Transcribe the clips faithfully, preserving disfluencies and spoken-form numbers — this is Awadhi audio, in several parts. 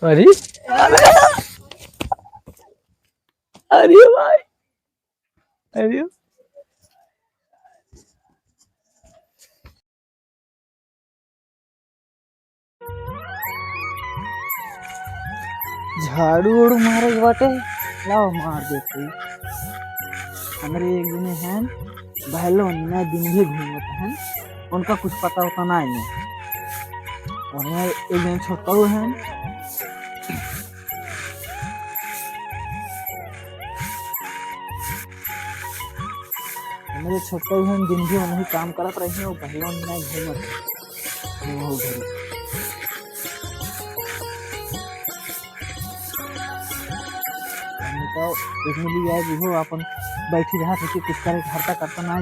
अरे, अरे भाई, अरे। झाड़ू उड़ू मारे के बाटे, लाओ मार देते। हमरे एक जने हैं, बहलो ना दिन भी घूमत हैं, उनका कुछ पता होता ना है। और यहाँ एक जने छोटका हैं, हमरे छोटका हैं, दिन भी वही काम करत रही, वो बहलो ना घूमत हैं, वो घरे। हमने तो एक मिली जाए, जो अपन बैठी रहा, तो कुछ करे, हरता करता ना है।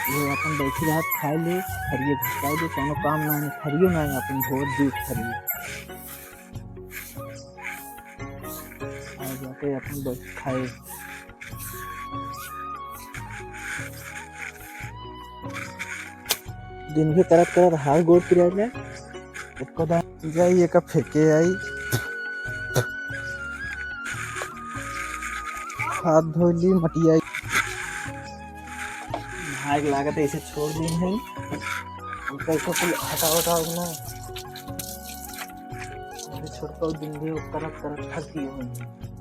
वो अपन बैठी रहा, खाए ले, खरिए घुसकाए दे, कोनो काम ना है, खरियो ना है, अपन भोर दूध खरिए। आ जाके अपन बैठ खाए। दिन भर करत करत हाथ गोड़ पिराइल है। एको दान जाई, एका फेंके आई। हाथ धो ली, मटियाई। नहाए के लागत है, इसे छोड़ दी है। हमका इसको कुल हटाओ, हटाओ ना। अरे छोटका दिन भी करत करत थक गई हूँ।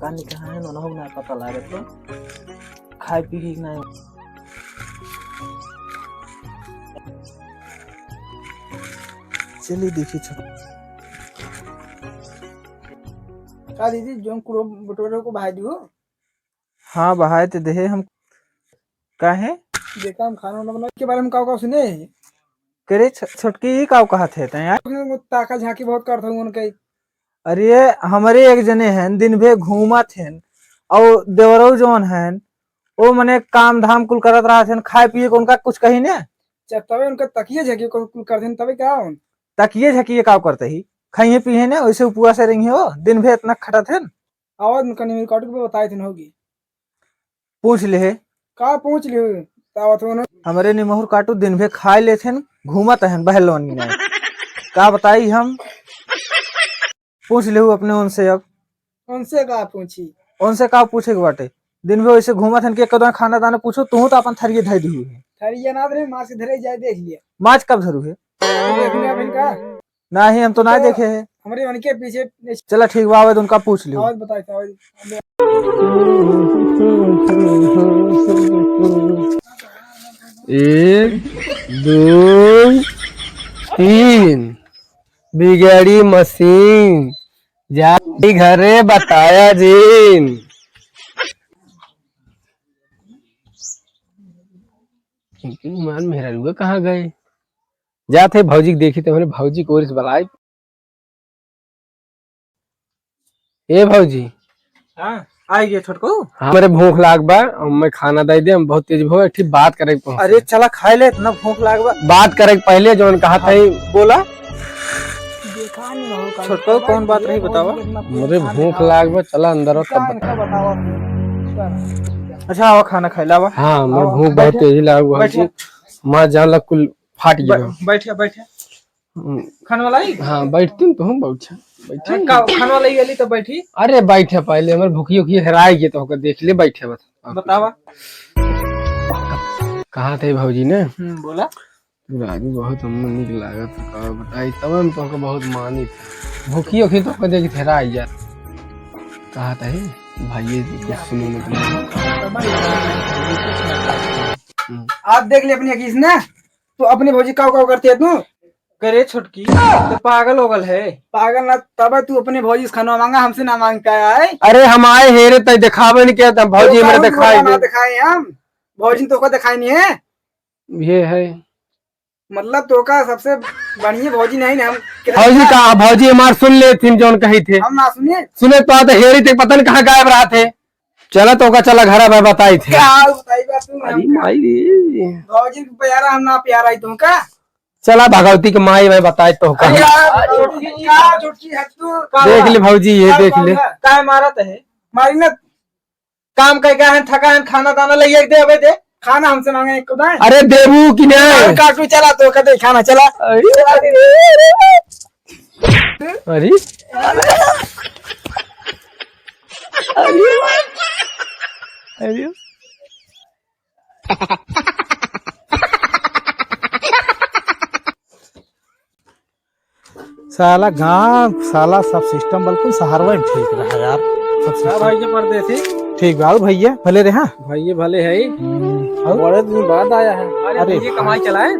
कानी कहाँ है, ननहो ना पता लागत है। खाए पी के ना। चलिए देखिए छोट। का दीदी, जोन कुड़ो बटोरे को भाई दियो? हाँ, बहाए ते देहे हम। काहे? देखा, हम खाना वाना बना के बारे में का, का सुने? करे छ-, छोटकी, ई का कहत है तैं यार? वो ताका झांकी बहुत करत हूँ उनके। अरे, हमरे एक जने हैं, दिन भे घूमत हैं, और देवरऊ जौन हैं, वो मने काम धाम कुल करत रहत हैं, खाए पिए को उनका कुछ कही ने? अच्छा, तबे उनका तकिए झकिए को कुल करत हैं, तबे का उन? तकिए झकिए का करते ही? खाइए पिए ने, वैसे उपवास रही हो, दिन भे इतना खटत हैं। आवाज में कनी मेरी काटू के बताए थे होगी। पूछ ले है। का पूछ लियो? तावत हो ना। हमरे निमहुर काटू दिन भे खाए लेथेन, घूमत हन बहलोनी नाई। का बताई हम? पूछ लेहू अपने उनसे अब। उनसे का पूछी? उनसे का पूछे के बाटे? दिन भे वैसे घूमत हन कि एक दाना खाना दाना पूछो, तू तो अपन थरिये धर दिहू है। थरिये ना धरे, माछ धरे जाए देख लिया। माछ कब धरू है? देखने अभी का? नाही, हम तो ना तो देखे हैं। हमरे उनके पीछे चला ठीक बा, आवे तो उनका पूछ लियो। आवाज बताई, आवाज। एक, दो, तीन। बिगड़ी मशीन, जाई घरे बताया जीन। लेकिन हमार मेहरारुआ कहाँ गए? जात है भौजी के देखी, तो हमरे भौजी के ओर से बलाई। ए भौजी। हाँ, आ गए छोटकू। हाँ, हमरे भूख लाग बा, हमें खाना दे दे, हम बहुत तेज भूख, एक ठे बात करे के पहुंच। अरे चला खाए ले, इतना भूख लाग बा। बात करे के पहले जौन कहा था ही। बोला। छोटकू, कौन बात रही बतावा? हमरे भूख लाग बा, चला अंदर आओ, तब बता। अच्छा, आवा खाना खाए लावा। हाँ, हमरे भूख बहुत तेज लाग बा। मैं जान ला कुल फाट गया। बै-, बैठे, बैठे। हम्म। खाने वाला आई? हाँ, बैठती न तो हम बैठा। बैठे अरे, न। का, खाने वाला आई गली तो बैठी। अरे, बैठे पहले, हमर भुखी उखी हेराई गई तो होकर देख ले, बैठे बस। बतावा। कहा थे भौजी ने? हम्म, बोला। राजू बहुत हमको निक लागत है, का बताई, तब हम तोहके बहुत मानी थे। भुखी उखी तोहके देख हेराई जा। कहा थे, भाई, ये कुछ सुनो मत। हम्म। आप देख ले अपनी अखीस ना। तू अपनी भौजी काव काव करती है तू? करे छोटकी, तो पागल हो गल है। पागल ना, तब तू अपने भौजी से खाना मांगा, हमसे ना मांगता है। अरे हम आए हे रे, तय दिखावे नहीं क्या, तब भौजी तो मेरे काहे दिखाई बोला ना दे। दिखाए हम? भौजी तो को दिखाई नहीं है। ये है। मतलब तो का सबसे बढ़िया भौजी नहीं ना हम। भौजी का, भौजी हमार सुन ले थी जौन कही थे। हम ना सुने। सुने तो आते हेरी थे, पता नहीं कहाँ गायब रहा थे। चला तो का, चला घर में बताई थे। क्या बताई बा तू अरे हमका? माई रे। भौजी के प्यारा हम ना प्यारा ही तुमका। चला भगवती के माई में बताई तो का। अरे यार, छोटकी, का छोटकी है तू? देख ले भौजी, ये का देख ले। मामला? काहे मारत है? मारी ना। काम कह के हैं, थका है, खाना दाना ले एक दे, अबे दे। खाना हमसे मांगे एक दाएं। अरे देबू कि नहीं? काटू चला तो कदे खाना चला। अरे, अरे, अरे। अरे। साला गाँव, साला सब system बिल्कुल शहरवा में ठीक रहा यार। सब का system भाई के परदेसी? ठीक बा, और भैया भले रहे, हाँ? भैया भले है। हम्म, और? बड़े दिन बाद आया है। अरे अरे भैया, कमाई चलाए?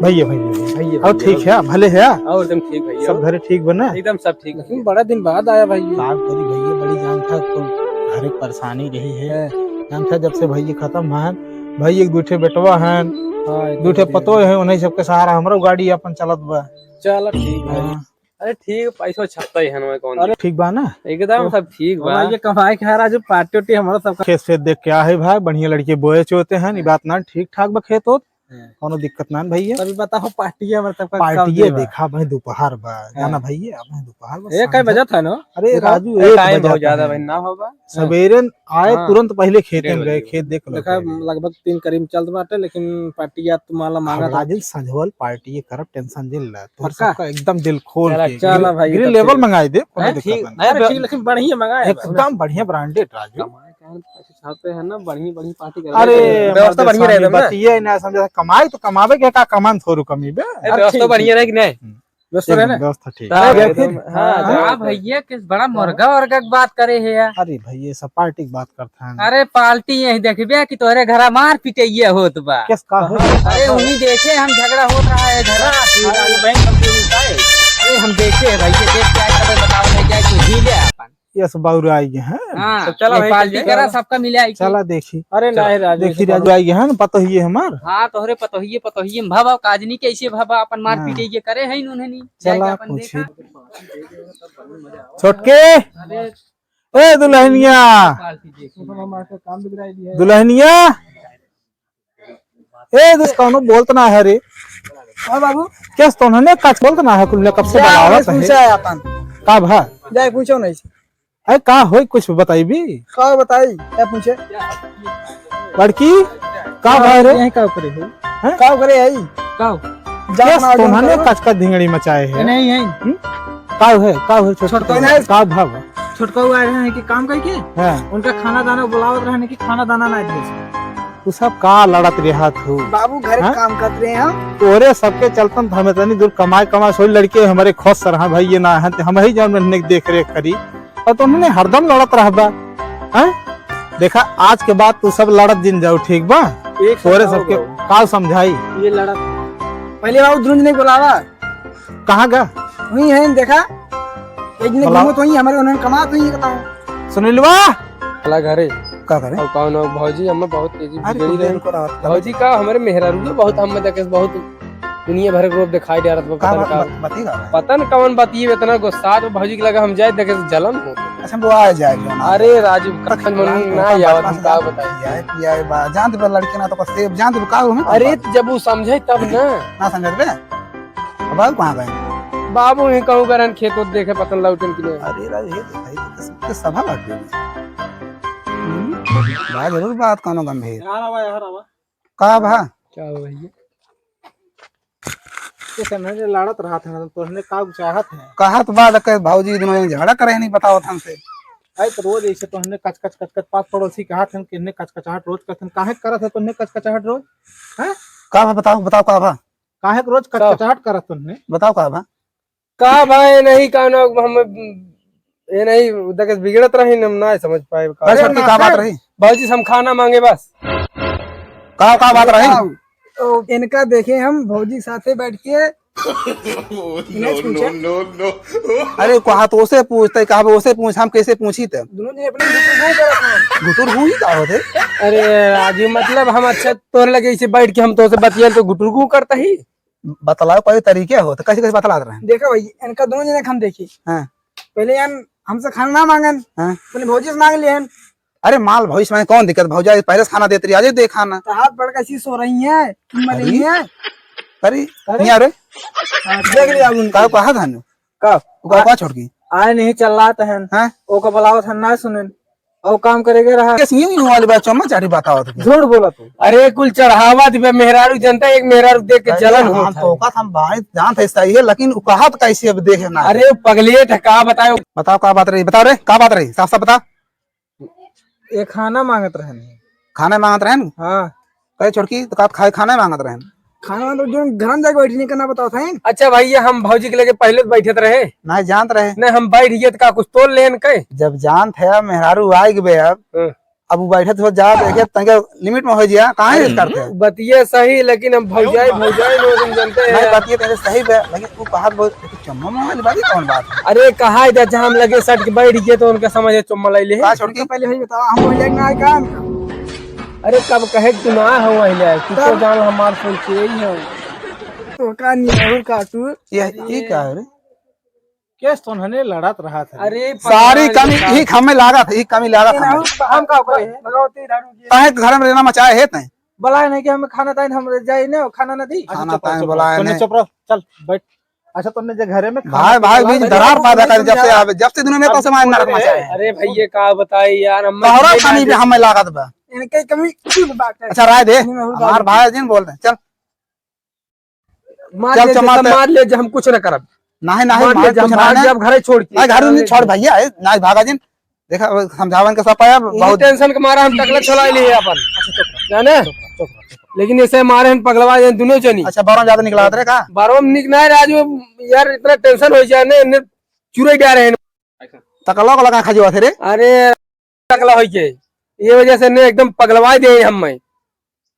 भैया, भैया, भैया। भैया, और भैया। ठीक है, भले है? और एकदम ठीक भैया। सब घरे ठीक बना? एकदम सब ठीक। लेकिन बड़ा दिन बाद आया भैया। का करी भैया, बड़ी जान था तो घरे परेशानी रही है। हाँ। जान था जब से भैया खत्म है, भैया एक दू ठे बेटवा हैं, हाँ, एक दू ठे बेटी पतोह है। हैं, उन्हीं सबके सहारा हमरो गाड़ी अपन चलत बा। चलो ठीक है। हाँ। अरे ठीक, पैसो छपता ही है ना, कौन अरे ठीक बा ना? एकदम सब ठीक बा। ये कमाए के है राजू, पार्टी उर्टी हमारा सबका। खेत से देख के आ है भाई, बढ़िया लड़के बोए चोते हैं, नी बात ना, ठीक ठाक बा खेत होत। हाँ। कौनो दिक्कत ना भैया। तभी बताओ, पार्टी है हमारा सबका, कब पार्टी है देबा? देखा भाई, दोपहर बा, हाँ। जाना भैया, अब है दोपहर बा, ए, कई बजा था ना? अरे देखा? राजू, ए, एक टाइम बजा बहुत ज्यादा था। भाई ना होबा। सवेरे आए, हाँ। तुरंत पहले खेते में गए, खेत देख लो देखा, पहले। लगभग तीन करीब चलत बाटे, लेकिन पार्टी याद तुम्हारा मांगा था। राजू, संझवल पार्टी ये करब, tension जिन ला। तोर पक्का? सबका एकदम दिल खोल चला, के। चला ग्रिल, भाई, ग्रिल तब लेवल ठीक। मंगाई दे, कोनो हैं, दिक्कत ठीक, ना। अरे, अरे, ठीक, लेकिन बढ़िया मंगाए। एकदम बढ़िया branded, राजू। कमाए के है, पैसे छापे हैं ना, बढ़िया, बढ़िया पार्टी करा अरे, दे। व्यवस्था मतलब बढ़िया रहे स्वामी, एकदम ना। बतिये ना समझे, कमाई तो कमावे के का, कमान थोरू कमी बे। अरे, अरे, व्यवस्था ठीक, बढ़िया ठीक। रहे कि नहीं? हम्म। व्यवस्था रहे ना? एकदम, व्यवस्था ठीक। हाँ, हाँ, हाँ, हाँ। भैया, किस बड़ा मुर्गा वर्गा की बात करे है यार। अरे भैया, सब पार्टी की बात करत हैं। अरे, पार्टी यही देखबे कि तोहरे घरा मार पिटैया होत बा। किस का हो? अरे, वही देखे हम, झगड़ा होत रहा है घरा। अरे, हम देखे हैं भाई, ये देख के आए, तब बताओ, ले जाए तो जी ले अपन। यस, बाउर आई गए हैं। हाँ, तो चला ये भाई, पार्टी चलिए। करा, सबका मिले आई के। चला देखी। अरे चला। नहीं राजू, देखी ऐसे राजू आई गए हैं ना, पतोहिए हमार। हाँ, तोहरे पतोहिए, पतोहिए में भवा, काजनी कैसे भवा, अपन मार हाँ। पीटे ये करे है इन्होंने नहीं। जाए के चला अपन पूछी। देखा। छोटके, अरे। ए दुल्हनिया, पार्टी देखी। दुल्हनिया, ए, दोस्त, कौनो बोलत ना है रे। हाँ बाबू। कैस तोहने का बोलत ना है, कुल कब से जाए, बलावत पूछा है। है अपन। का भा? जाए, पूछो नहीं। अरे, का होई, कुछ बताई भी? का बताई, क्या पूछे? बड़की, का भा रे? यहीं का करे हो? हैं? का करे आई? का? जात कैस ना तोहने करो। कचकच धिंगड़ी मचाए है? नहीं, यहीं। हम्म? का है, का है, छोटका छोटका है। का भा? छोटका हुआ रहे हैं कि काम करके? हाँ। उनका खाना दाना बुलावत रहने कि खाना दाना ना दिए। तू सब का लड़त रहत हो? बाबू घर हाँ? काम करत रहे हम। तोरे सबके चलतन तो हम इतनी दूर कमाए, कमाए सोई लड़के हमारे खुश रहा भाई, ये ना है, तो हम ही जौन इन्हें देख रेख करी। और तुमने हरदम लड़त रहबा, हैं? देखा, आज के बाद तू सब लड़त जिन जाओ, ठीक बा? एक तोरे समझाओ सबके बाबू। का समझाई? ये लड़त। पहले बाबू दुनू जने बुलावा। कहाँ गा? वही है, देखा। एक जने बुलाओ। घूमत वही, हमारे उन्होंने कमात वही, बताओ। सुनीलवा। चला घरे। का करे? और कौन हो भौजी, हमें बहुत तेजी अरे, बिगड़ी तू रही। देर को रात का भौजी का, हमारे मेहरारू के बहुत हम में देखे, बहुत दुनिया भर के रूप दिखाई दे रहा था, का पता न बात, का। बत-, बतेगा भाई? पता न कौन बात, ये इतना गुस्सा तो भौजी के लगा हम जाए, देखे से जलन हो। अच्छा, वो आ जाए जो ना। अरे राजू, तो कौन मन ना यावत, हम का बताई? पियाए, पियाए बा, जान दे लड़के ना तो कसे, जान दे का हो, अरे, जब वो समझे तब ना। ना समझत बे? अब बाबू कहाँ गए? बाबू ही कहूँ करन खेत उत देखे पतन लौटन कि नहीं। अरे राज, ये तो भाई, ये तो, ये सभा लग गई। हम्म? बा जरूर बात कोनो गंभीर। यहाँ आवा, यहाँ आवा। का भा? क्या हो भैया? ये सब नहीं लड़त रहत है, तोहने का चाहत है? कहत बा, लगे भौजी दोनों जने झगड़ा करे नहीं बतावत हमसे। आई तो रोज ऐसे तोहने कच कच कच कच पास पड़ोसी कहत हैं कि इन्हें कचकचाहट रोज करत हैं। काहे करत है तोहने कचकचाहट रोज? हैं? का भा बताओ, बताओ का भा? काहे के रोज का? कचकचाहट करत तुमने? बताओ का बा? का बा, ये नहीं, का ना, हम, ये नहीं, देख, बिगड़त रही, हम ना समझ पाए का। अरे, छोटकी, का बात रही? भौजी से हम खाना मांगे बस। का, का बात रही? ओ, इनका देखे हम भौजी के साथे बैठ के। इन्हें पूछे। अरे, कहा तो उसे पूछते, कहा वो उसे पूछ, हम कैसे पूछी तब? दोनों जने अपने गुटुर गुटुर गुटुर गुटुर ही का होते? अरे राजू, मतलब हम अच्छा तोर लगे इसे बैठ के हम तो से बतियाल तो गुटुर गु करता ही। बतलाओ कोई तरीके हो तो कैसे कैसे बतलात रहे? देखो भाई, इनका दोनों जने के हम देखी। हाँ। पहले यान हमसे खाना ना मांगन, हाँ। अपने भौजी से मांग लियन। अरे माल भौजी से मांगे कौन दिक्कत? भौजी आज पहले से खाना देत रही, आज दे खाना। तो हाथ पकड़ के ऐसी सो रही है, मर रही है। अरे, अरे। नहीं आ रहे? हाँ, देख लिया अब उनका। का कहा था नु? का? वो का, का छोड़ की? आए नहीं चल रहा था। हाँ? ओका बुलावत है ना सुनन। और काम करेगा रहा। कैसे यूं, यूं वाली बात चम्मा चाटी बताओ तो। झूठ बोला तू। अरे कुल चढ़ावा दिबे मेहरारू जनता, एक मेहरारू देख के अरे जलन हम होत है। तो का हम भाई जानत है सही है, लेकिन उ कहत कैसे अब देखे ना। अरे पगलेट है, का बताओ। बताओ का बात रही, बताओ रे, का बात रही, साफ साफ बता। ये खाना मांगत रहन। खाना मांगत रहन? हाँ। कहे छोटकी, तो का खाए, खाना मांगत रहन? खाना तो जो घर में जाके बैठी नहीं करना बताओ था। अच्छा भैया, हम भौजी के लगे पहले तो बैठत रहे। नहीं जानत रहे। नहीं, हम बैठ गए तो का कुछ तोल लेन के? जब जानत है मेहरारू आइ गए अब, हाँ। अब वो बैठत हो जा देखे तंगे लिमिट में हो जिया, काहे इस करते हैं? बतिया सही, लेकिन हम भौजाई, भौजाई लोग हम जानते हैं। नहीं, बतिया तेरे सही बे, लेकिन तू कहत बहुत चम्मा मांगल बात, कौन बात है? अरे, कहा है, जहाँ हम लगे सट के बैठ गए, तो उनका समझ है, चम्मा लाई ले। का छोटकी? पहले ही बताओ, हम वही लेके ना आए, का हम? अरे, कब कहे कि तू ना हो वही ले आए, तू तो तब? जान हमार सोच यही है। तो का नहीं हो काटू? ये, ये का है रे? केस तो उन्होंने लड़त रहा था। अरे, सारी पगला कमी है। ही हमें लागत, ही कमी लागत ये हमें। ना हो, हम का करे? भगवती दारू की। काहे घर में रहना मचाए है तैं? बुलाए नहीं कि हमें खाना ताइन, हम जाए नहीं, खाना ना दी। अच्छा, खाना चुप रहो, ताइन चुप रहो। बुलाए तूने नहीं। चुप रहो, चल, बैठ। अच्छा, तुमने जो घरे में खाना भाई, भाई, पीना बीच लाए, दरार पैदा कर, जब से आवे, जब से दुनिया में अब कौन से मार नरक मचाए है? अरे भैया, का बताई यार, हम तोहरा ये खानी बात पे हमें लागत बा। इनके कमी की बात है। अच्छा, राय दे, इनमें और हमार बात भाई जिन बोल रहे हैं, चल। मार चल, ले, चल, मार सब ले। मार ले, जे हम कुछ न करब। नहीं, नहीं, मार ले, मार जे हम कुछ भाग नहीं। जाब घरे छोड़ के। नहीं, घर नहीं छोड़ भैया, ए, नहीं भागा जिन। देखा, वो समझावन के सब पाया, यही बहुत tension के मारा हम टकला छोड़ा लिए अपन। अच्छा, चुप रहो, जाने? चुप रहो, चुप रहो, चुप रहो। लेकिन ऐसे मारे हम पगलवा जाए दोनों जनी। अच्छा, बारह ज्यादा निकला रे का? बारह में निक नहीं, राजू, यार, इतना tension हो जाए ने, ने चुरे जा रहे हैं। तकला को लगा खजुआ थे रे। अरे, टकला होई के, ये वजह से ने एकदम पगलवाई दे हम मैं।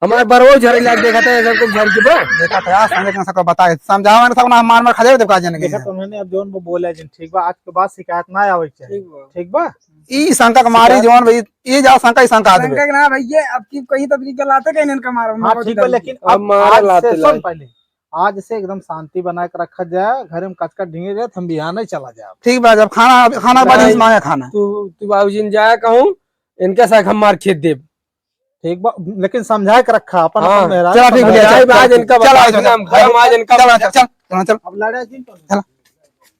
हमारे बरवो झरे लाग देखा था, ऐसा कुछ झर के बा। देखा था यार, संजय के सबको बताए, समझावा ने सब ना मार मार खा जाए, देव का जाने के। देखा तो उन्होंने अब जोन वो बोला जिन, ठीक बा, आज के बाद शिकायत ना आवे के चाहिए। ठीक बा। ठीक बा? ई शंका के मारी शिकायत जोन भाई, ये जाओ शंका ही शंका देवे। शंका के ना भैया, अब की कहीं तब की गलाते कहीं इनका मारो, हाँ, मारो ठीक बा, लेकिन अब अब मारा आज लाते से सुन लाए। पहले, आज से एकदम शांति बना के रखा जाए, घर में कचकच ढींगे रहे, हम बिहान ही चला जाए। ठीक बा, जब खाना, खाना बाद नहीं। में मांगे खाना। तू, तू बाबूजी ने जाया कहूँ, इनके साथ हम मार खेत देब। ठीक बा, लेकिन समझा के रखा अपन, हाँ, अपन मेहरारू चला, ठीक समझा बा, के चल, रखा। आज इनका चल, बता आज, देना, हम घर में आज इनका चल, बता चल, चल, चल, चल, चल। अब लड़ा जिन तो चल।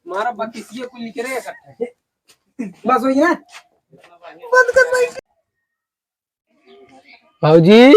मारा बत्तीसिया कुल निकले इकट्ठे। बस हो गया? बंद कर भाई। भौजी,